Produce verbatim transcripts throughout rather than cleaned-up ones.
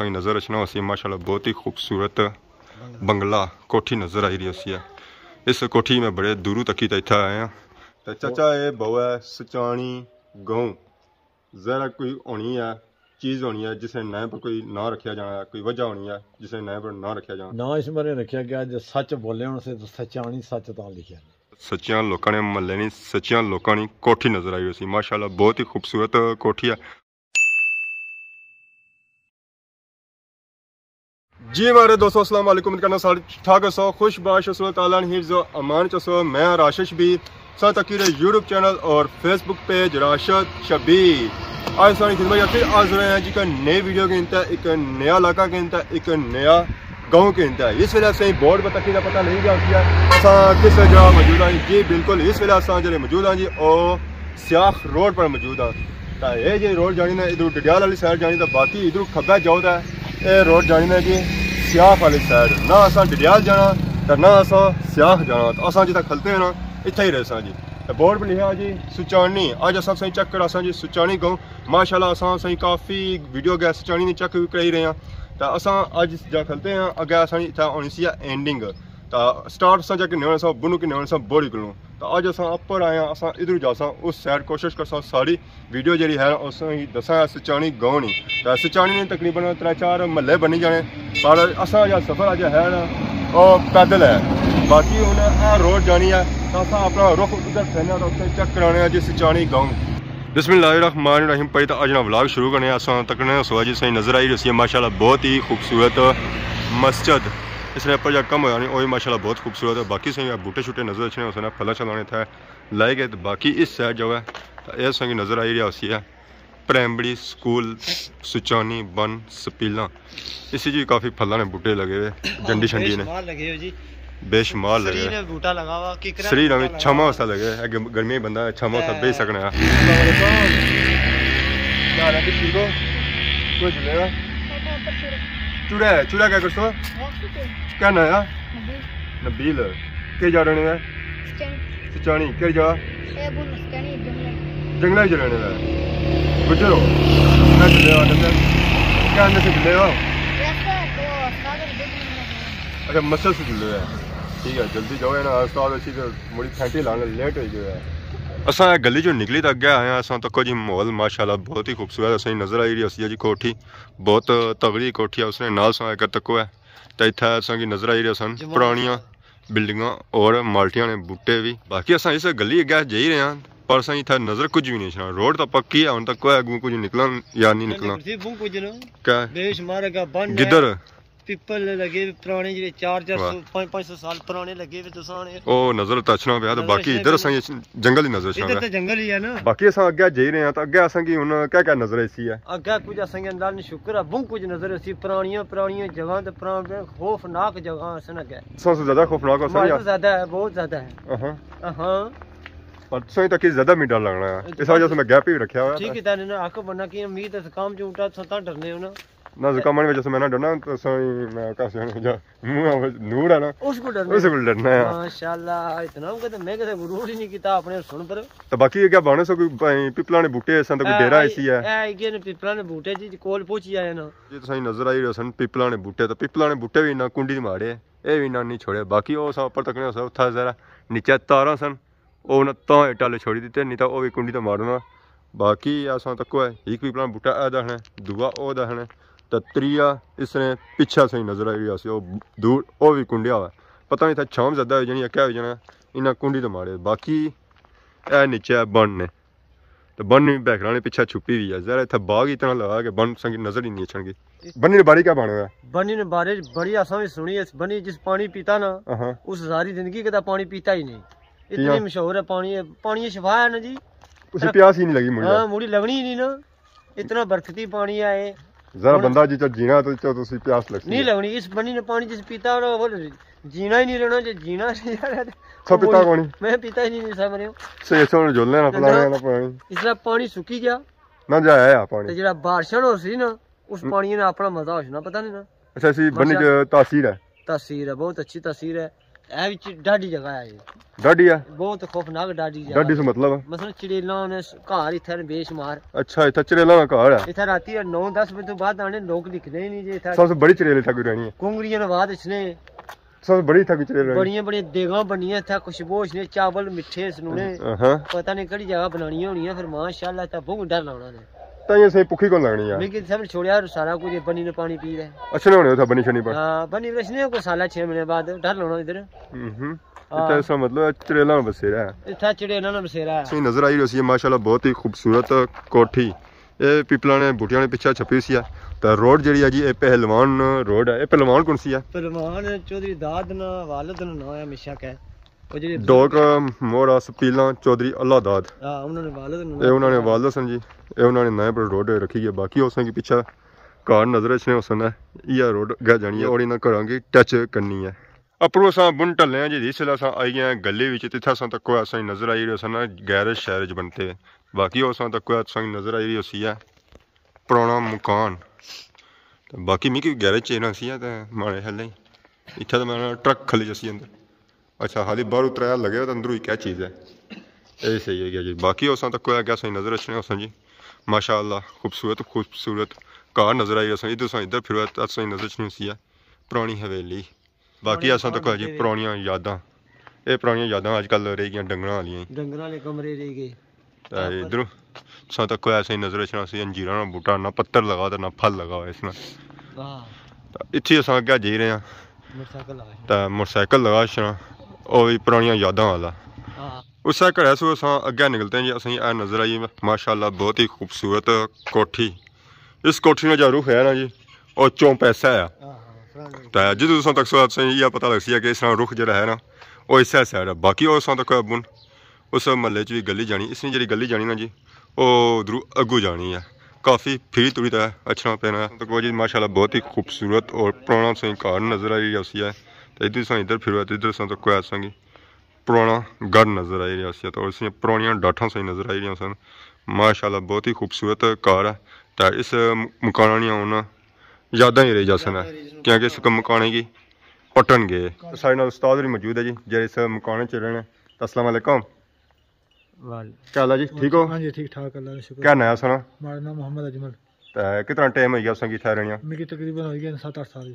نظر اچھنا ہوسی، ماشاءاللہ بہت ہی خوبصورت بنگلہ، کوٹھی نظر آئی رہی ہوسی ہے۔ اس کوٹھی میں بڑے دوروں تکی تے اتھا آئے ہاں۔ تے چاچا، اے بہو ہے سچانی گاؤں، ذرا کوئی ہونی ہے، چیز ہونی ہے جس نے نئے پر کوئی ناں رکھیا جانا ہے، کوئی وجہ ہونی ہے جس نے نئے پر ناں رکھیا جانا۔ ناں اس بارے رکھیا گیا جو سچ بولے ہن سے تو سچانی سچ تاں لکھیا۔ سچیاں لوکاں نے محلے نی، سچیاں لوکاں نی کوٹھی نظر آئی ہوسی۔ ماشاءاللہ بہت ہی خوبصورت کوٹھی ہے۔ جی مہاڑے دوستو، السلام علیکم، امید کرنا سارے ٹھاک ہوسو، خوش باش ہوسو، اللہ تعالیٰ نے حفظ و امان چ ہوسو۔ میں راشد شبیر، ساتھ تکی رہے یوٹیوب چینل اور فیس بک پیج راشد شبیر۔ آج ساری خدمت یا پھر حاضر ہوئے ہیں جی ایک نئی ویڈیو کے انتہا، ایک نیا علاقہ کے انتہا، ایک نیا گاؤں کے انتہا۔ اس ویلے اساں بورڈ پر تکی دا پتہ نہیں گیا ہوسی ہے اساں کس جگہ موجود ہیں۔ جی بالکل، اس ویلے اساں جڑے موجود ہیں جی، او سیاخ روڈ پر موجود ہاں۔ تاں اے جے روڈ جانی نا ادھروں ڈڈیال والی سائیڈ جانی، تاں باقی ادھروں کھبے جاؤ تاں اے روڈ جانی نا جی سیاخ والی سائیڈ۔ نہ اساں ڈڈیال جانا تاں نہ اساں سیاخ جانا۔ تاں اساں جتھاں کھلتے ہیں نا، اتھا ہی رہساں جی۔ تاں بورڈ پر لکھیا جی سچانی۔ اج اساں سائیں چیک کراساں جی سچانی گاؤں۔ ماشاءاللہ اساں سائیں کافی ویڈیو اگے سچانی نے چیک کرائی رہے ہیں۔ تاں اساں اج جا کھلتے ہیں، اگے اساں اتھا ہونی سی اینڈنگ۔ تاں سٹارٹ اساں جا کنے ہونے ساں، بنو کنے ہونے ساں، بوڑی کولوں۔ تاں اج اساں اپر آئے ہاں، اساں ادھر جاساں، اس سائیڈ کوشش کرساں ساری ویڈیو جیڑی ہے اس وچ دساں ہے سچانی گاؤں نی۔ تاں سچانی نے تقریباً ترے چار محلے بنی جانے، پر اساں جا سفر اج ہے نا، او پیدل ہے۔ باقی ہن اے روڈ جانی ہے، تاں اساں اپنا رخ ادھر پھیرنے آں تاں اتھے چیک کرانے آں جی سچانی گاؤں۔ بسم اللہ الرحمن الرحیم۔ پہلے تاں اج نا ولاگ شروع کرنے آں، اساں تکنے سو جی سائیں نظر آئی رہی ہے ماشاءاللہ بہت ہی خوبصورت مسجد۔ اس نے اپر جا کم ہویا نہیں، او وی ماشاءاللہ بہت خوبصورت ہے۔ باقی سائیں بوٹے شوٹے نظر اچھنے، اس نے پھلاں چھلاں نے تھے لائے گئے۔ تے باقی اس سائیڈ جو ہے، تاں اے سنگی نظر آئی رہیا ہوسی ہے پرائمری سکول سچانی بن سپیلاں۔ اسی جی کافی پھلاں نے بوٹے لگے ہوئے، جنڈی شنڈی نے۔ بے شمار لگے ہوئے جی۔ بے شمار لگے سری ہوئے۔ نے بوٹا لگا ہوا، ککرا سری نے نویں بوٹا چھاواں لگا واسطے لگے ہوئے، اے گ-، گرمیاں بندہ چھاواں واسطے بیہی سکنا ہے۔ السلام علیکم۔ کیا حال ہے جی، ٹھیک ہو؟ کوئی جلے گا؟ چوڑا ہے، چوڑا کیا کرسو؟ کیا ناں ہے؟ نبیل۔ کہڑی جا رہنے ہو؟ سچانی۔ سچانی، کہڑی جا؟ اے بن سچانی جنگل۔ جنگلہ ہی جا رہنے ہو؟ گجر ہو؟ میں جلے ہو، آدھے۔ کیا آدھے سے جلے ہو؟ اچھا، مسجد سے جلے ہو۔ ٹھیک ہے، جلدی جاؤ نا، استاد اسی تو مڑی پھینٹی لانے لیٹ ہوئی گیا ہے۔ اساں اے گلی چوں نکلی تے اگے آئے ہاں، اساں تکو جی ماحول ماشاءاللہ بہت ہی خوبصورت اساں نظر آئی رہی ہوسی جی کوٹھی، بہت تگڑی کوٹھی ہے، اس نے نال ساں اگر تکو ہے۔ تے اتھے اساں کی نظر آئی رہی سن جماعت پرانیاں بلڈنگاں اور مالٹیاں نے بوٹے وی۔ باقی اساں اس گلی اگے جائی رہے ہاں، پر اساں اتھے نظر کچھ وی نہیں اچھنا۔ روڈ تاں پکی ہے، ہن تک کوئی اگوں کچھ نکلن یا نہیں نکلن۔ کیا؟ بے شمار اگا بن ہے۔ گدر؟ پیپل لگے ہوئے پرانے، جڑے چار چار سو، واہ۔ پانچ پانچ سو سال پرانے لگے ہوئے تساں نے۔ او نظر تاں اچھنا پیا، تے نظر باقی اچھنا ادھر پیا۔ اساں یہ جنگل ہی نظر اچھنا ادھر پیا۔ تے جنگل ہی ہے نا۔ باقی اساں اگے جائی رہے ہیں، تے اگے اساں کی ہن کیا کیا نظر ایسی ہے؟ اگے کچھ اساں کی اللہ نے شکر ہے، بہت کچھ نظر ایسی، پرانیاں، پرانیاں جگہاں تے پرانے خوفناک جگہاں اساں اگے۔ سب سے زیادہ خوفناک ہو سر سب سے زیادہ ہے، بہت زیادہ ہے۔ ہاں۔ ہاں۔ پر تساں تک زیادہ می ڈر لگنا ہے، اس وجہ سے میں گیپ ہی رکھیا ہوا ہے۔ ٹھیک ہے، تاں نہ حق بننا کی امید ہے، کام چوں اٹھا تاں ڈرنے ہو نا۔ نہ زکاماں نی وجہ سے میں نہ ڈرنا، تو سوئی میں کہہ سکنا جا منہ نور ہے نا، اس کو ڈرنا۔ اس کو ڈرنا ہے۔ ماشاءاللہ، اتنا کہ میں کدے غرور ہی نہیں کیتا اپنے سن پر۔ تو باقی یہ کیا بانے سو کوئی پپلاں نے بوٹے سن تو کوئی ڈیرہ ایسی ہے؟ اے اگے نے پپلاں نے بوٹے جی کول پہنچی آئے نا۔ جی تساں نظر آئی رہے سن پپلاں نے بوٹے، تو پپلاں نے بوٹے بھی نہ کنڈی مارے، اے بھی نہ نہیں چھوڑے۔ باقی او سا اوپر تکنے سا اتھا ذرا نیچے تاراں سن۔ او انہاں تاں اے ٹالے چھوڑی دتے، نہیں تاں او وی کنڈی تے مارنا۔ باقی اساں تکو ہے، ہک پپلاں بوٹا اے دا ہے، دووا او دا ہے، تے تریا اس نے پچھے سے نظر آئی رہیا سی، او دور او وی کنڈیا ہوا۔ پتہ نہیں تھا چھام زیادہ ہوئی جانی یا کیا ہوئی جانا، انہاں کنڈی تے مارے۔ باقی اے نیچے بن نے، تے بن وی بہکراں نے پچھے چھپی ہوئی ہے۔ ذرا اتھا باغ اتنا لگا کہ بن سنگی نظر ہی نہیں اچھن گی۔ بنی نے بارے کیا بنا ہوا ہے؟ بنی نے بارے بڑی اساں وی سنی، اس بنی جس پانی پیتا نا، ہاں۔ اس ساری زندگی کدا پانی پیتا ہی نہیں۔ اتنی کیاں؟ مشہور ہے پانی، پانی شفا ہے نا جی۔ اسے پیاس ہی نہیں لگی مڑی۔ ہاں، مڑی لگنی ہی نہیں نا۔ اتنا برکتی پانی ہے۔ ذرا ہن بندہ جی چا جینا تو چا تسی پیاس لگسی نہیں ہے۔ لگنی۔ اس بنی نے پانی جس پیتا نا، وہ جینا ہی نہیں رہنا، جے جینا نہیں رہنا تے سب پیتا پانی؟ میں پیتا ہی نہیں، سب مرے۔ صحیح، سب نے جلنے نا پلانے نا پانی۔ اس طرح پانی سکی گیا۔ نہ جایا ہے پانی۔ تے جڑا بارشاں ہو سی نا، اس ہم۔ پانی نا اپنا مزہ ہو سی نا، پتہ نہیں نا۔ اچھا، اسی بنی ماشاء جو تاثیر ہے۔ تاثیر ہے، بہت اچھی تاثیر ہے۔ ہے وچ ڈاڈھی جگہ ہے یہ۔ ڈاڈی ہے؟ بہت خوفناک ڈاڈی جا۔ ڈاڈی سے مطلب؟ مثلا چڑیلاں نے گھر اتھے نے بے شمار۔ اچھا، اتھے چڑیلاں نا گھر ہے؟ اتھے راتی نو دس بجے تو بعد آنے، لوک نکلنے ہی نہیں جی اتھے۔ سب سے بڑی چڑیل اتھے کوئی رہنی ہے؟ کونگریاں نے بعد اس نے سب سے بڑی اتھے کوئی چڑیل رہنی؟ بڑیاں بڑیاں دیگاں بنیاں اتھے، خوشبو اس نے، چاول مٹھے اس نے۔ ہاں۔ پتہ نہیں کہڑی جگہ بنانی ہونی ہے، پھر ماشاءاللہ اتھے بہت ڈر لگنا نے۔ تاں یہ صحیح بھکھی کون لگنی ہے؟ میں کہ سب چھوڑیا اور سارا کچھ بنی نے پانی پی رہے۔ اچھا، نہیں ہونے اتھے بنی شنی پر؟ ہاں، بنی رچنے کو سالا چھ مہینے بعد ڈر لگنا ادھر۔ ہوں۔ ہاں۔ اتھے اس کا مطلب چڑیلاں بسیرا ہے۔ اتھا چڑیلاں نا بسیرا ہے۔ صحیح نظر آئی رہی ہے ماشاءاللہ، بہت ہی خوبصورت کوٹھی۔ اے پیپلاں نے بوٹیاں نے پیچھے چھپی ہوئی ہے۔ تے روڈ جیڑی ہے جی، اے پہلوان روڈ ہے۔ اے پہلوان کون سی ہے؟ پہلوان چوہدری داد نا والد نا نام ہے ہمیشہ کہ۔ او جیڑی ڈوک موڑا سپیلاں چوہدری اللہ داد۔ ہاں، انہاں نے والد نا اے انہاں نے والد سن جی۔ اے انہاں نے نام پر روڈ رکھی ہے۔ باقی اساں کی پیچھے کار نظر اچھنے ہوسن ہے۔ یہ روڈ گہ جانی ہے اور انہاں گھراں کی ٹچ کرنی ہے۔ اپروں اساں بن ٹلے ہیں جی، اس ویلے اساں آئی گئے ہیں گلی وچ، تے اتھے اساں تک کوئی اساں نظر آئی رہے سن گیرج شیرج بنتے۔ باقی او اساں تک کوئی اساں نظر آئی رہی ہوسی ہے پرانا مکان۔ تے باقی میکی گیرج چینا سی ہے تے ماڑے خیال نہیں۔ اتھے تے میں ٹرک کھلی جاسی اندر۔ اچھا، خالی باہروں تریا لگے ہوئے تے اندروں ہی کیا چیز ہے؟ اے صحیح ہے گیا جی۔ باقی او اساں تک کوئی اگے اساں نظر اچھنے ہوسن جی۔ ماشاءاللہ خوبصورت خوبصورت کار نظر آئی اساں۔ ادھر اساں ادھر پھرو تے اساں نظر اچھنی ہوسی ہے پرانی حویلی۔ باقی پرانے اساں تک مکان جی ہوتے پرانیاں یاداں۔ اے پرانیاں یاداں اج کل رہ گیاں ڈنگراں آلیاں۔ ڈنگراں آلے کمرے رہ گئے۔ تے ادھروں اساں تک کوئی ایسا ہی نظر اچھنا سی، انجیراں نا بوٹا، نہ پتر لگا تے نہ پھل لگا ہوئے اس نا۔ واہ۔ تے اتھی اساں اگے جائی رہے ہیں۔ موٹر سائیکل لگا چھوڑا۔ تے موٹر سائیکل لگا چھوڑا، او وی پرانیاں یاداں والا۔ ہاں۔ اس سے گھرے سو اساں اگے نکلتے ہیں جی، اساں اے نظر آئی ماشاءاللہ بہت ہی خوبصورت کوٹھی۔ اس کوٹھی نا جو رخ ہے نا جی، او چونپا ایسا ہے۔ ہاں، ہاں، فرنٹ۔ تے جدوں تساں تک سو تساں یہ پتہ لگ سی ہے کہ اس نا رخ جڑا ہے نا، او اس سائیڈ ہے۔ باقی او اساں تک بن اس محلے چ وی گلی جانی، اس نی جڑی گلی جانی نا جی، او ادھروں اگوں جانی ہے۔ کافی پھری تڑی تے اچھنا پینا ہے۔ تک جی ماشاءاللہ بہت ہی خوبصورت اور پرانا سائیں گھر نظر آئی رہیا سی ہے۔ تے ادھر سائیں ادھر پھرو تے ادھر سائیں تک کوئی ایسا کی پرانا گھر نظر آئی رہیا سی، تے اس نیاں پرانیاں ڈاٹھاں سائیں نظر آئی رہیاں سن۔ ماشاءاللہ بہت ہی خوبصورت گھر ہے۔ تے اس مکاناں نیاں ہن یاداں ہی رہ جاسن، کیونکہ اس مکانے کی پٹن گئے۔ سارے نال استاد ہوری موجود ہے جی، جڑے اس مکانے چ رہنے۔ السلام علیکم۔ وال۔ کیا حال ہے جی؟ ٹھیک ہو؟ ہاں جی، ٹھیک ٹھاک، اللہ کا شکر۔ کیا ناں ہے سنا؟ ہمارا نام محمد اجمل۔ تے کتنا ٹائم ہوئی گیا تساں کی اتھے رہنیاں؟ میکی تقریباً ہوئی گئے ست اٹھ سال ہی۔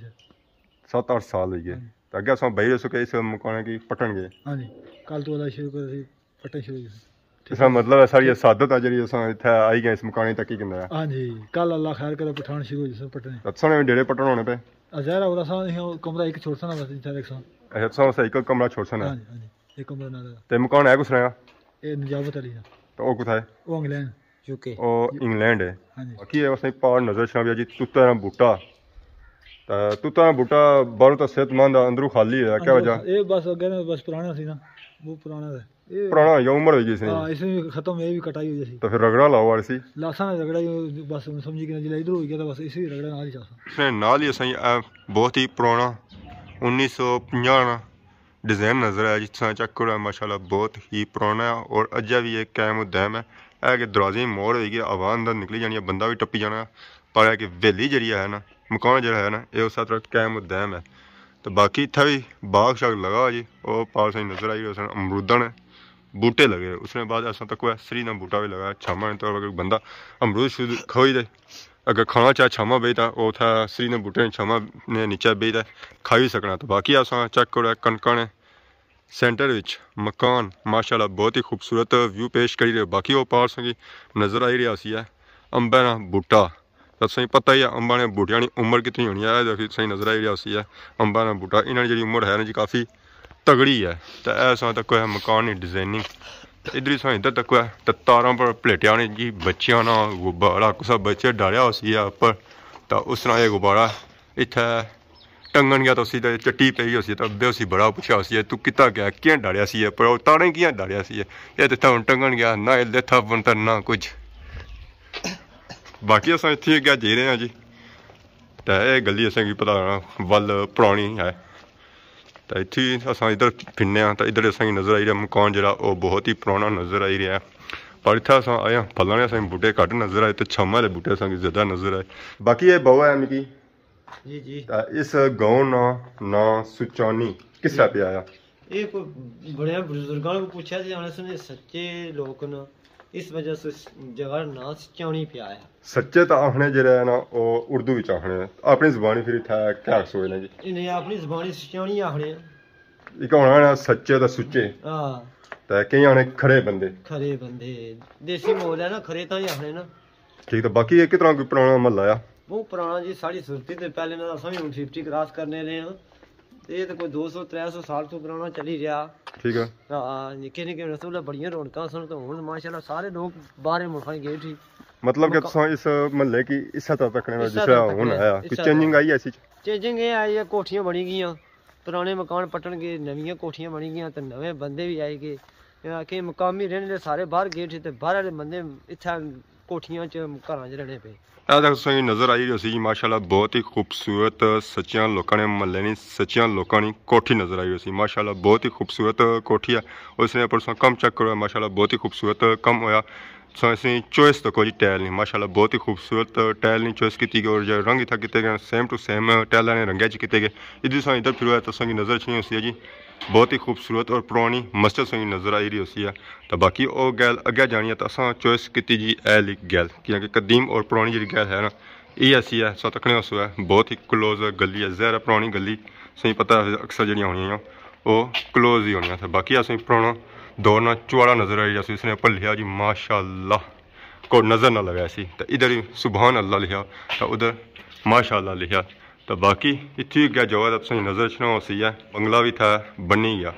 ست اٹھ سال ہوئی گئے۔ ہاں جی۔ تے اگے اساں بھائی رسو کہ اس مکانے کی پٹن گئے۔ ہاں جی، کل تو اللہ شروع کر سی، پٹن شروع کر سی۔ اس کا مطلب ہے ساری سعادت ہے جڑی اساں اتھے آئی گئے اس مکانے تک ہی کندے۔ ہاں جی، کل اللہ خیر کرے پٹھان شروع ہو جسے پٹنے۔ تے تساں نے ڈیڑے پٹن ہونے پے؟ آ ظاہر ہے، اور اساں ہی کمرہ ایک چھوڑ سنا بس، جتھے رکھ ساں۔ اچھا، تساں بس ایک کمرہ چھوڑ سنا؟ ہاں جی، ہاں جی، ایک کمرہ نال ہے۔ تے مکان ہے کس نے؟ اے نجابت علی نا۔ تے او کتھا ہے؟ او انگلینڈ۔ یو کے۔ او انگلینڈ ہے۔ ہاں جی۔ باقی ہے اس نے پہاڑ نظر اچھنا پیا جی، توتا نا بوٹا۔ تے توتا نا بوٹا باہروں تے صحت مند ہے، اندروں خالی ہے، کیا وجہ؟ اے بس اگے نا بس پرانا سی نا، بہت پرانا ہے۔ اے پرانا ہو گیا، عمر ہوئی گئی اس نے۔ ہاں، اس نے ختم، اے بھی کٹائی ہوئی سی۔ تے پھر رگڑا لاؤ آ سی۔ لاسا نا رگڑا ہی بس ہن سمجھی کہ جلے ادھر ہوئی گیا تے بس اس بھی رگڑا نال ہی چاسا۔ اس نے نال ہی اساں اے بہت ہی پرانا انیس سو پنجاہ نا ڈیزائن نظر آیا جی، تساں چیک کرو، ماشاءاللہ بہت ہی پرانا ہے اور اجے بھی یہ قائم و دائم ہے۔ اے کہ دروازے موڑ ہوئی گئے، ہوا اندر نکلی جانی ہے، بندہ بھی ٹپی جانا ہے، پر اے کہ ویلی جڑی ہے نا، مکان جڑا ہے نا، اے اس طرح قائم و دائم ہے۔ تو باقی اتھا بھی باغ شاغ لگا ہوا جی، او پار سائیں نظر آئی رہے سن، امروداں نے بوٹے لگے، اس نے بعد اساں تک کوئی سری نا بوٹا بھی لگا، چھاواں نے تو اگر بندہ امرود شود کھوئی دے، اگر کھانا چاہے چھاواں بیٹھ تے، او اتھا سری نے بوٹے نے چھاواں نے نیچے بیٹھ تے کھائی سکنا۔ تو باقی اساں چیک کرو کنکاں نے سینٹر وچ مکان، ماشاءاللہ بہت ہی خوبصورت ویو پیش کری رہے۔ باقی او پار سنگی نظر آئی رہیا سی ہے امباں نا بوٹا۔ تے تساں پتہ ہی ہے امباں نے بوٹیاں نی عمر کتنی ہونی ہے، اے دیکھو تساں نظر آئی رہیا سی ہے امباں نا بوٹا، انہاں نی جڑی عمر ہے نا جی کافی تگڑی ہے۔ تے اے ساں تک ہے مکان نی ڈیزائننگ۔ ادھر ساں ادھر تک ہے تے تاراں پر پلیٹیاں نے جی بچیاں نا غبارہ، کسا بچے ڈالیا ہوسی ہے اوپر، تے اس طرح اے غبارہ اتھے ٹنگن گیا تو اسی تے چٹی پئی ہوسی تے ابے اسی بڑا پوچھیا ہوسی، "تو کتا گیا؟ کیاں ڈالیا سی ہے؟ پر او تاریں کیاں ڈالیا سی ہے؟ اے تے اتھے ہن ٹنگن گیا، نہ اے لیتھا پن تے نہ کچھ۔" باقی اساں اتھے گیا جائی رہے ہاں جی۔ تے اے گلی اساں کی پتہ ہونا ول پرانی ہے۔ تے اتھے اساں ادھر پھرنے ہاں تے ادھر اساں کی نظر آئی رہیا مکان جڑا او بہت ہی پرانا نظر آئی رہیا ہے۔ پر اتھے اساں آئے ہاں، پھلاں نے اساں کی بوٹے گھٹ نظر آئے تے چھاواں آلے بوٹے اساں کی زیادہ نظر آئے۔ باقی اے بہو ہے مکی جی، جی۔ تے اس گاؤں نا ناں سچانی کس طرح پیا آیا؟ یہ کوئی بڑے بزرگاں کو پوچھا جی، انہاں نے سچے لوگ نا، اس وجہ سے اس جگہ نا نام سچانی پیا ہے۔ سچے تو آخنے جڑے ہیں نا، وہ اردو وچ آخنے ہیں۔ اپنی زبانی پھر اتھا کیا سوچنا جی؟ انہیں اپنی زبانی سچانی آخنے ہیں۔ ایک ہونا ہے نا سچے تے سچے۔ ہاں۔ تے کئی آخنے کھرے بندے۔ کھرے بندے۔ دیسی مول ہے نا، کھرے تاں ہی آخنے نا۔ ٹھیک، تو باقی یہ کتنا کوئی پرانا محلہ آ؟ بہت پرانا جی، ساڑی سرتی تے پہلے نال اساں وی ہن ففٹی کراس کرنے رہے ہاں۔ تے یہ تے کوئی دو سو ترے سو سال تو پرانا چلی رہیا۔ ٹھیک ہے۔ ہاں، نکے نکے اس ویلے بڑیاں رونقاں سن، تے ہن ماشاءاللہ سارے لوگ باہرے ملکاں گئے اٹھی۔ مطلب کہ مکا- تساں اس محلے کی اس حد تک نے اس جس حد طرح تک ہن ہے، آیا، اس کوئی حد چینجنگ تک۔ آئی ایسی؟ چینجنگ یہ آئی ہے، کوٹھیاں بنی گئیاں، پرانے مکان پٹن گئے، نویاں کوٹھیاں بنی گئیاں، تے نویں بندے بھی آئی گئے۔ یا کہ مقامی رہنے دے سارے باہر گئے اٹھی، تے باہر والے بندے اتھا کوٹھیاں چ، گھراں چ رہنے پے۔ اے تک تساں کی نظر آئی رہی ہوسی جی، ماشاءاللہ بہت ہی خوبصورت سچیاں لوکاں نے محلے نی، سچیاں لوکاں نی کوٹھی نظر آئی رہی ہوسی۔ ماشاءاللہ بہت ہی خوبصورت کوٹھی ہے۔ اس نے اوپر تساں کم چیک کرو، ماشاءاللہ بہت ہی خوبصورت کم ہویا۔ تساں اس نی چوائس تکو جی ٹائل نی، ماشاءاللہ بہت ہی خوبصورت ٹائل نی چوائس کیتی گئی، اور جے رنگ اتھا کیتے گئے سیم ٹو سیم ٹائلاں نے رنگے چ کیتے گئے۔ ادھر تساں ادھر پھرو ہے، تساں کی نظر اچھنی ہوسی ہے جی۔ بہت ہی خوبصورت اور پرانی مسجد تساں کی نظر آئی رہی ہوسی ہے۔ تے باقی او گل اگے جانی ہے تے اساں چوائس کیتی جی اے آلی گل، کیونکہ قدیم اور پرانی جیڑی گل ہے نا، اے ایسی ہے، تساں تکنے ہوسو ہے، بہت ہی کلوز گلی ہے، ظاہر ہے پرانی گلی، تساں کی پتہ ہے اکثر جیڑیاں ہونیاں او کلوز ہی ہونیاں۔ تے باقی اساں کی پرانا دور نا چواڑا نظر آئی جاسی، اس نے اوپر لکھیا جی ماشاءاللہ کو نظر نہ لگا سی، تے ادھر ہی سبحان اللہ لکھیا، تے ادھر ماشاءاللہ لکھیا۔ تے باقی اتھی گیا جو ہے تساں نظر اچھنا ہوسی ہے، بنگلہ وی تھا بنی گیا۔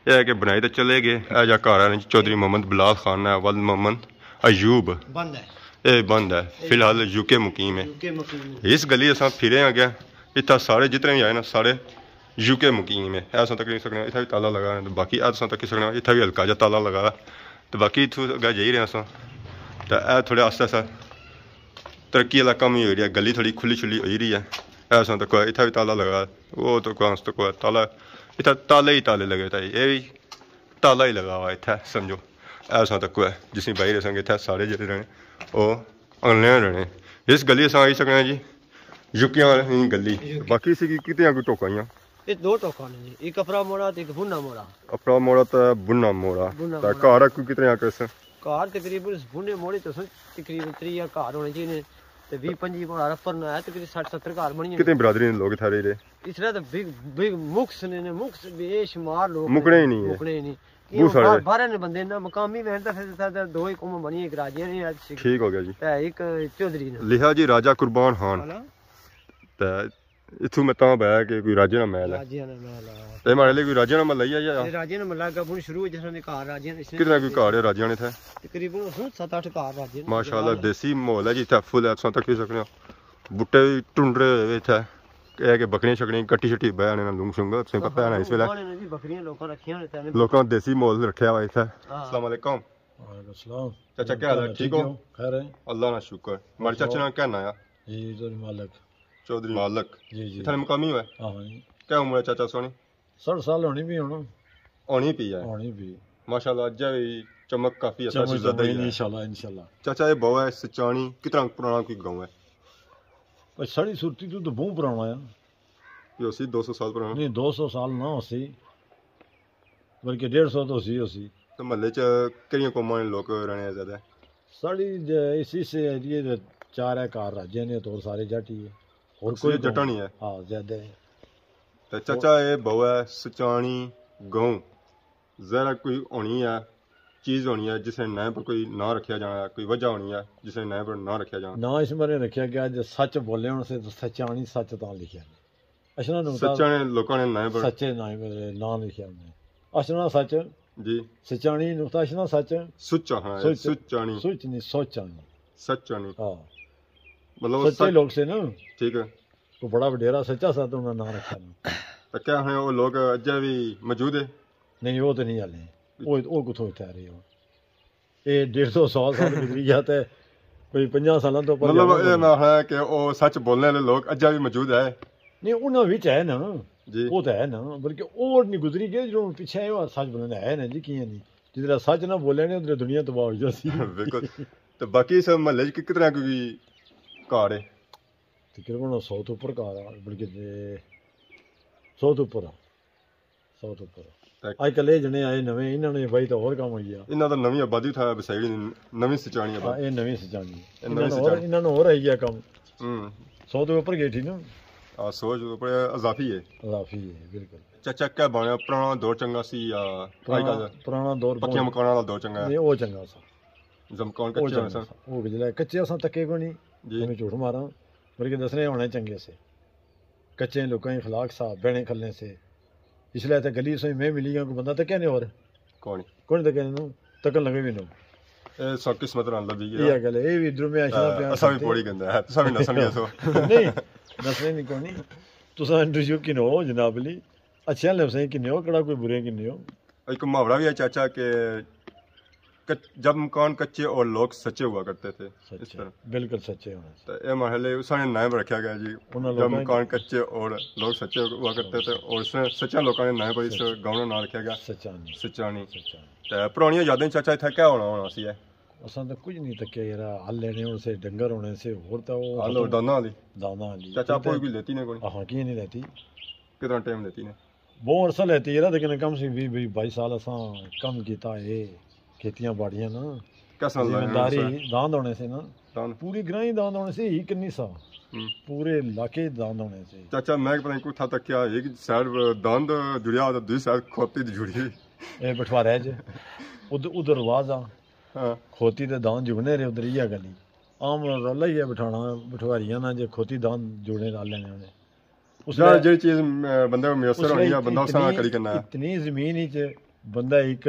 اے ہے کہ بنائی تے چلے گئے۔ اے جا گھر ہے چوہدری محمد بلال خان ہے، ولد محمد ایوب۔ بند ہے۔ اے بند ہے، فی الحال یو کے مقیم ہے۔ یو کے مقیم ہے۔ اس گلی اساں پھرے آ گیا، اتھا سارے جتنے بھی آئے نا، سارے یو کے مقیم ہے۔ اے اساں تقریباً سکنے، اتھا بھی تالا لگا ہے، باقی اے اساں تقی سکنے، اتھا بھی ہلکا جا تالا لگا ہے۔ تے باقی اتھوں اگے جائی رہے اساں۔ تے اے تھوڑے آستہ آستہ ترقی والا کم ہی ہوئی رہیا، گلی تھوڑی کھلی شلی ہوئی رہی ہے۔ اے اساں تکو اتھا بھی تالا لگا، او تکو اس تکو تالا، اتھا تالے ہی تالے لگے، تے اے بھی تالا ہی لگا ہوا اتھا سمجھو۔ اے اساں تکو ہے، جس نے باہر اساں کے اتھا سارے جڑے رہنے، او انگلے رہنے۔ اس گلی اساں آئی سکنے ہیں جی، یوکیاں والی گلی۔ یوکی۔ باقی اسی کی کتنیاں کوئی ٹوکاں آئیاں؟ یہ دو ٹوکاں نے جی، ایک اپرا موڑا تے ایک بنا موڑا۔ اپرا موڑا تے بنا موڑا۔ بنا تے موڑا۔ گھر کوئی کتنے آ کس؟ گھر تقریباً اس بنے موڑے تو سن تقریباً تریہ گھر ہونے چاہیے، تے ویہہ پنجی گھر اپر نہ ہے، تقریباً سٹھ ستر گھر بنی جانے۔ کتنے برادری نے لوگ اتھا رہی رہے؟ اس طرح تو بگ، بگ مکس نے، نے مکس بے شمار لوگ مکنے ہی نہیں ہے۔ مکنے ہی نہیں۔ بہت سارے۔ باہر، باہر نے بندے نہ مقامی وین تے پھر اتھا تے دو ہی قوم بنی، ایک راجیاں نے، ٹھیک ہو گیا جی۔ تے ایک چوہدری نے۔ لکھیا جی راجہ قربان خان۔ ہاں۔ تے اتھوں میں تاں پایا کہ کوئی راجے نا محل ہے۔ راجے نا محل ہے۔ اے ماڑے لیے کوئی راجے نا محلہ ہی ہے یا؟ اے راجے نا محلہ اگے بن شروع ہو جس نے گھر راجے نے اس نے کتنا کوئی گھر ہے راجے نے اتھے؟ تقریباً اس نے ست اٹھ گھر راجے نے۔ ماشاءاللہ دیسی ماحول ہے جی اتھے فل ہے، تساں تکی سکنے ہو۔ بوٹے وی ٹنڈے ہوئے اتھے۔ اے کہ بکریاں شکریاں کٹی شٹی بہ آنے نا لنگ شنگ، تساں پتہ ہے نا اس ویلے۔ ہاں، بکریاں لوکاں رکھیاں ہوئے اتھے۔ لوکاں دیسی ماحول رکھیا ہوا اتھے۔ ہاں۔ السلام علیکم۔ وعلیکم السلام۔ چاچا کیا حال ہے؟ ٹھیک ہو؟ خیر ہے۔ اللہ نا شکر۔ ماڑے چاچے نا کیا ناں ہے؟ جی، چوہدری مالک۔ چوہدری مالک۔ جی، جی۔ اتھا نے مقامی ہوئے؟ ہاں، ہاں جی۔ کیا عمر ہے چاچا سونی؟ سٹھ سال ہونی بھی ہونا۔ ہونی پی ہے۔ ہونی پی۔ ماشاءاللہ، اجے وی چمک کافی ہے، چمک زیادہ ہی ہے۔ انشاءاللہ، انشاءاللہ۔ چاچا، یہ بہو ہے سچانی، کتنا پرانا کوئی گاؤں ہے؟ پر ساڑی صورتی تو، تو بہت پرانا ہے۔ یہ ہوسی دو سو سال پرانا؟ نہیں، دو سو سال نہ ہوسی، بلکہ ڈیڑھ سو تو ہوسی، ہوسی۔ تو محلے چ کہڑیاں قوماں نے لوگ رہنے ہیں زیادہ؟ ساڑی ج-، اس، اس ایریے دے چار ہے گھر راجے نے، تو سارے جٹ ہی ہے۔ اور کوئی جٹا نہیں ہے؟ ہاں، زیادہ ہے۔ تے چاچا، اے بہو ہے سچانی گاؤں، ظاہر ہے کوئی ہونی ہے، چیز ہونی ہے جس نے ناں پر کوئی ناں رکھیا جانا ہے، کوئی وجہ ہونی ہے جس نے ناں پر ناں رکھیا جانا۔ ناں اس بارے رکھیا گیا جو سچ بولے ہون سے تو سچانی سچ تاں لکھیا۔ اچھنا نقطہ سچانے لوکاں نے ناں پر۔ سچے ناں پر ناں لکھیا انہیں۔ اچھنا سچ۔ جی۔ سچانی نقطہ اچھنا سچ۔ سچا، ہاں، سچ۔ سچانی۔ سچ نہیں، سچانی۔ سچانی۔ ہاں۔ مطلب وہ سچے سچ لوگ سے نا۔ ٹھیک ہے۔ وہ بڑا وڈیرا سچا سا تو انہاں ناں رکھیا نا۔ تو کیا ہے وہ لوگ اجے بھی موجود ہے؟ نہیں، وہ تو نہیں ہلے۔ وہ، وہ کتھوں اتھے آ رہے ہو؟ اے ڈیڑھ سو سال سال گزری گیا تے کوئی پنجاہ سالاں تو اوپر مطلب، جانا اے ہونا۔ نہ ہے کہ او سچ بولنے والے لوگ اجا بھی موجود ہے۔ نہیں، انہاں وچ ہے نا۔ جی۔ او تے ہے نا، بلکہ او نہیں گزری گئے جو پیچھے ہے، او سچ بولنے ہے نا جی، کیاں نہیں؟ جس طرح سچ نہ بولے نے، ادھر دنیا تباہ ہو جاسی۔ بالکل۔ تو باقی اس محلے چ کتنا کوئی گھر ہے؟ تقریباً سو تو اوپر گھر ہے، بلکہ سو تو اوپر ہے۔ ساؤتھ اپر۔ اج کل اے جنے آئے نویں، انہاں نے بھائی تاں ہور کم ہوئی گیا۔ انہاں دا نویں آبادی تھا بسائی، نویں سچانی آبادی۔ اے نویں سچانی۔ اے نویں انہاں نے ہور، سچانی۔ انہاں نے ہور آئی گیا کم۔ ہوں۔ سو تو اپر گئی تھی نا۔ آ، سو تو اپر اضافی ہے۔ اضافی ہے، بالکل۔ چاچا، کیا بنیا؟ پرانا دور چنگا سی یا اج کل پرانا دور پکیاں مکاناں والا دور چنگا ہے؟ نہیں، او چنگا سا۔ زمکان او کچے ہونے چنگا سن۔ سا۔ او جلے کچے اساں تکے کوئی نہیں۔ جی۔ میں جھوٹ ماراں، بلکہ دسنے ہونے چنگے سے۔ کچے لوکاں اخلاق سا، بہنے کھلنے سے۔ اس لیے تے گلی سوئی میں ملی گیا، کوئی بندہ تکیا نہیں ہور۔ کون؟ کون تکیا نہیں، تکن لگے بھی نو۔ اے سب قسمت نال لبھی گیا۔ یہ گل ہے، یہ بھی ادھروں میں اشنا پیاں اساں بھی پوڑی گندا ہے، تساں بھی نسن گیا سو۔ نہیں، نسنے نہیں کوئی نہیں۔ تساں انٹرویو کینو ہو جناب علی، اچھے لفظیں کینو ہو، کڑا کوئی برے کینو ہو۔ ایک محاورہ بھی ہے چاچا کہ کچ-، جب مکان کچے اور لوگ سچے ہوا کرتے تھے، اس سچے، طرح۔ بالکل سچے ہونے۔ تو اے محلے اس نے نام رکھا گیا جی، انہاں جب لوکاں مکان کچے اور لوگ سچے ہوا کرتے تھے، اور اس نے سچے لوکاں نے نام پر اس گاؤں نا نام رکھا گیا سچانی۔ سچانی۔ سچانی۔ تے پرانیاں یادیں چاچا اتھا کیا ہونا ہونا سی ہے؟ اساں تو کچھ نہیں تکیا یار، ہل لینے ہونے سے، ڈنگر ہونے سے، ہور تو وہ ہل اور دانداں والی؟ دانداں والی۔ چاچا آپ کوئی بھی لیتی نے کوئی؟ ہاں، کی نہیں لیتی؟ کتنا ٹائم لیتی نے؟ بہت عرصہ لیتی ہے، لیکن کم سے بھی، بھی بائی سال اساں کم کیتا ہے، کھیتیاں باڑیاں نا۔ کس نال لانے زمینداری، سر؟ داند ہونے سے نا۔ داند۔ پوری گراں ہی داند ہونے سے، ہی کنی سا۔ ہوں۔ پورے علاقے داند ہونے سے۔ چاچا، میں پتہ نہیں کتھا تکیا، ایک سائیڈ داند جڑیا، دوسری سائیڈ کھوتی تے جڑی۔ اے بٹوارے چ۔ ادھر، ادھر واز آ۔ ہاں۔ کھوتی تے داند جڑنے رہے، ادھر یہ گلی۔ عام رولا ہی ہے بٹھانا، بٹواریاں نا جے کھوتی داند جڑنے رل لینے ہونے۔ اس یار، ویلے، جیڑی چیز، م-، بندے کو میسر اس ہونی ویلے ہے، بندہ اس نال اتنی، کری کرنا ہے۔ اتنی زمین ہی چ بندہ ایک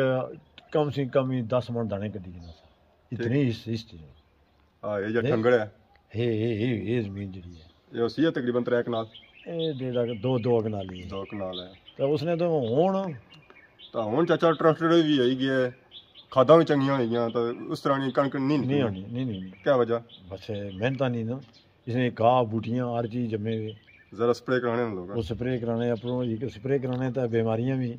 کم سے کم ہی دس من دانے کڈی کنا سا۔ ٹھیک۔ اتنی اس، اس چیز۔ ہاں، یہ جو نہیں۔ ٹھنگڑ ہے۔ ہے، ہے، ہے، ہے زمین جڑی ہے۔ یہ اسی ہے تقریباً ترے کنال۔ اے ڈیڑھ اک، دو، دو کنال ہی ہے۔ دو کنال ہے۔ تو اس نے تو ہون۔ تو ہون چاچا ٹریکٹر بھی آئی گیا ہے، کھاداں بھی چنگیاں ہوئی گیاں، تو اس طرح نی کنک نہیں نہیں نکلی۔ ہونی، نہیں، نہیں، نہیں۔ کیا وجہ؟ بس، اے محنت نہیں نا۔ اس نے گھاہ، بوٹیاں، ہر چیز جمے ہوئے۔ ذرا سپرے کرانے نے لوگ۔ وہ سپرے کرانے، اپروں ایک سپرے کرانے تے بیماریاں بھی۔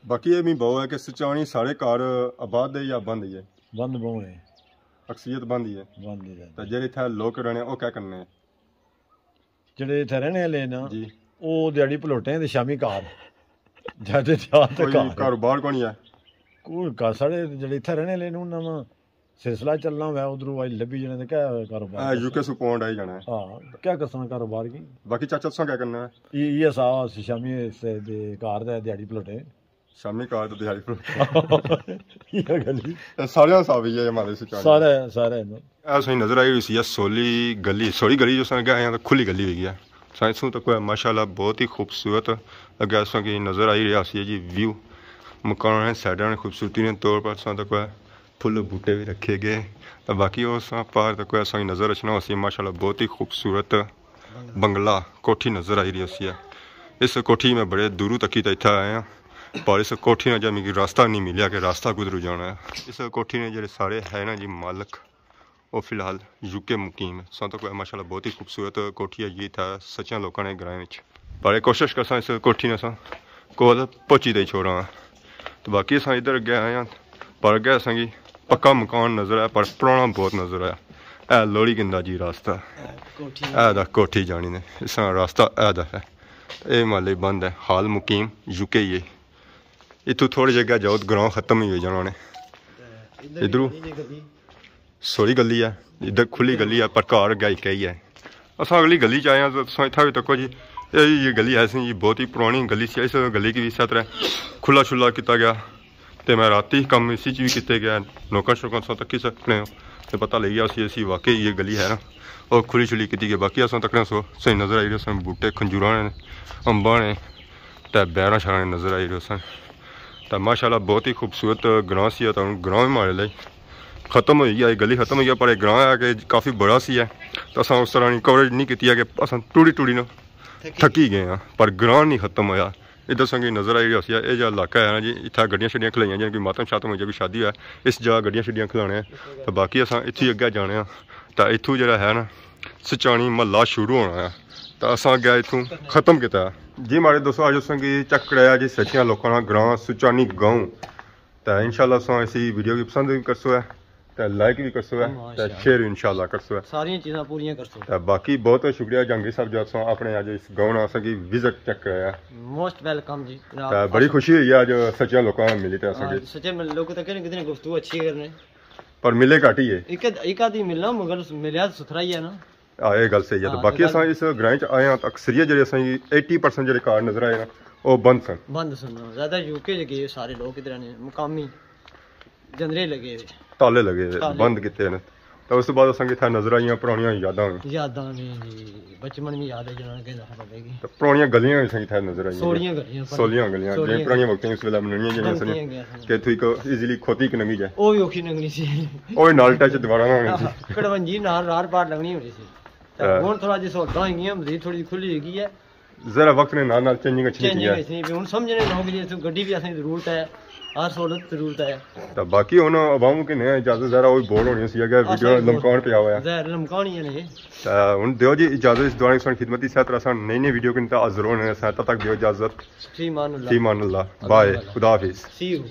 باقی یہ بھی بہو ہے کہ سچانی سارے گھر آباد ہے یا بند ہی ہے؟ بند بہو ہے۔ اکثریت بند ہی ہے۔ بند ہی ہے۔ تے جیڑے اتھے لوگ رہنے، او کیا کرنے؟ جیڑے اتھے رہنے والے نا، جی۔ او دیہاڑی پلوٹے تے شامی گھر۔ جاتے جا تے کوئی گھر۔ کاروبار کونی ہے؟ کوئی گھر ساڑے جیڑے اتھے رہنے والے نے، انہاں نا سلسلہ چلنا ہویا، ادھروں آئی لبھی جانے تے کیا کاروبار اے کرساں؟ یو کے سوں پونڈ آئی جانا ہے۔ ہاں، کیا کرساں کاروبار کی؟ باقی چاچا تساں کیا کرنا ہے؟ یہ، یہ سا شامی سے دے گھر دے دیہاڑی پلوٹے۔ شامی گھر تے دیہاڑی پلوٹے۔ یہ گلی۔ اے سارے حساب ہی ہے ہمارے سچانی۔ سارے، سارے نا۔ اے سائیں نظر آئی ہوئی سی، اے سولی گلی، سولی گلی جو سن گئے ہیں تو کھلی گلی ہوئی ہے۔ سائیں سوں تک ماشاءاللہ بہت ہی خوبصورت اگے اساں کی نظر آئی رہیا سی جی ویو۔ مکان نے سائیڈاں نے خوبصورتی نے طور پر اساں تک پھل بوٹے بھی رکھے گئے۔ تے باقی اس پار تک اساں کی نظر اچھنا ہوسی، ماشاءاللہ بہت ہی خوبصورت بنگلہ، کوٹھی نظر آئی رہی ہوسی ہے۔ اس کوٹھی میں بڑے دوروں تکی تے اتھا آئے ہاں، پر اس کوٹھی نے جا میکی راستہ نہیں ملیا کہ راستہ کدھروں جانا ہے۔ اس کوٹھی نے جڑے سارے ہے نا جی مالک، او فی الحال یو کے مقیم ہے۔ ساں تک ماشاءاللہ بہت ہی خوبصورت کوٹھی ہے جی، اتھا سچیاں لوکاں نے گرائیں وچ۔ پر کوشش کرساں اس کوٹھی نے اساں کول پہنچی تے چھوڑاں۔ تو باقی اساں ادھر اگے آئے ہاں، پر اگے اساں کی پکا مکان نظر آیا، پر پرانا بہت نظر آیا۔ اے لوڑی گندا جی راستہ۔ اے کوٹھی۔ اے دا کوٹھی جانی نے۔ اساں راستہ اے دا ہے۔ اے محلے بند ہے۔ حال مقیم یو کے ہی ہے۔ اتھوں تھوڑے جے اگے جاؤ تو گراں ختم ہی ہوئی جانا نے۔ ادھروں۔ سوہنی گلی ہے، ادھر کھلی گلی ہے، پر گھر اگے ہک ہی ہے۔ اساں اگلی گلی چ آئے آں، تساں اتھا وی تکو جی، اے، یہ گلی ہے سی جی، بہت ہی پرانی گلی سی۔ اس گلی کی وی اسے طرح کھلا شلا کیتا گیا، تے میں راتی کم اسی چ وی کیتے گیا، نوکاں شوکاں تساں تکی سکنے ہو، تے پتہ لگی گیا اسی، اسی واقعی یہ گلی ہے نا، او کھلی شلی کیتی گئی۔ باقی اساں تکنے سو صحیح نظر آئی رہے سن، بوٹے کھنجوراں نے، امباں نے، تے بیراں شاراں نے نظر آئی رہے سن۔ تے ماشاءاللہ بہت ہی خوبصورت گراں سی، تے ہن گراں وی ماڑے لئی ختم ہوئی گیا، گلی ختم ہوئی گیا، پر ایک گراں ہے کہ کافی بڑا سی ہے، تو اساں اس طرح نی کوریج نہیں کیتی ہے کہ اساں ٹوڑی ٹوڑی نہ تھکی گئے ہاں، پر گراں نہیں ختم ہویا۔ ادھر سنگی نظر آئی رہی ہوسی، اے جا علاقہ ہے نا جی، اتھا گڈیاں شڈیاں کھلائیاں جان، کوئی ماتم شاتم ہوئی جائے، کوئی شادی ہوئے، اس جگہ گڈیاں شڈیاں کھلانے ہیں۔ تو باقی اساں اتھی اگے جانے ہاں، تو اتھوں جڑا ہے نا سچانی محلہ شروع ہونا ہے، تو اساں اگے اتھوں ختم کیتا ہے۔ جی ماڑے دوستو، اج اساں کی چیک کرایا جی سچیاں لوکاں نا گراں سچانی گاؤں۔ تے انشاءاللہ تساں اسی ویڈیو کی پسند وی کرسو ہے۔ تے لائک بھی کرسو ہے، تے ماشاءاللہ۔ شیئر انشاءاللہ کرسو ہے۔ ساریاں چیزاں پوریاں کرسو۔ تے باقی بہت شکریہ جہانگیر صاحب جو اساں اپنے اج اس گاؤں اساں کی وزٹ چیک کرایا۔ موسٹ ویلکم جی جناب۔ تے بڑی خوشی ہوئی ہے اج سچیاں لوکاں نال ملی تے اساں ہاں، کی۔ سچے مل-، لوگ تو کہنے کتنے گفتگو اچھی کرنے۔ پر ملے گھٹ ہی ہے۔ ایک، ایک آدھی ملنا مگر ملیا تو ستھرا ہی ہے نا۔ ہاں، یہ گل صحیح ہے۔ تو ہاں، باقی یہ گل اساں اس گرائیں چ آئے ہاں تو اکثریت جڑے اساں کی ایٹی پرسینٹ جڑے کار نظر آئے نا، وہ بند سن۔ بند سن، زیادہ یو کے گئے سارے لوگ ادھر نے، مقامی جندرے لگے ہوئے۔ تالے لگے ہوئے، تالے۔ بند کیتے نے۔ تو اس بعد اساں کی اتھا نظر آئیاں پرانیاں یاداں۔ یاداں نے جی، بچپن بھی یاد ہے جنہاں نے کہنا تھا بابے کی۔ تو پرانیاں گلیاں اساں کی اتھا نظر آئیاں۔ سوہنیاں گلیاں، سوہنیاں گلیاں، جیہڑیاں سوہنیاں۔ پرانیاں وقتیں اس ویلے مننیاں جیہڑیاں سن، بنتیاں گیاں سن۔ کہ اتھوں ایک ایزیلی کھوتی کنگی جائے۔ او بھی اوکھی لنگنی سی۔ او بھی نال ٹچ دوبارہ نہ ہونی سی۔ کڑونجی نال رار پار لنگنی ہونی سی۔ تے ہاں۔ ہن تھوڑا جی سہولتاں ہوئی گیاں، مزید تھوڑی جی کھلی ہوئی گئی ہے۔ ذرا وقت نے نال نال چینجنگ اچھنی چینجنگ پئی ہے۔ اچھنی پئی۔ ہن سمجھنے لوگ جی اتھوں گڈی بھی اساں کی ضرورت ہے، ہر سہولت ضرورت ہے۔ تے باقی ہن عوام کی نے اجازت، ذرا وہ بور ہونی سی اگر آ ویڈیو سائیں لمکان پیا ہوا ہے۔ ظاہر لمکان ہی ہے نا جی۔ تے ہن دیو جی اجازت، اس دوران سن خدمتی صحت رسن نئی نئی ویڈیو کن تے حاضر ہونے سن، تب تک دیو اجازت۔ فی امان اللہ۔ فی امان اللہ۔ اللہ بائے۔ اللہ۔ خدا حافظ۔ سی یو۔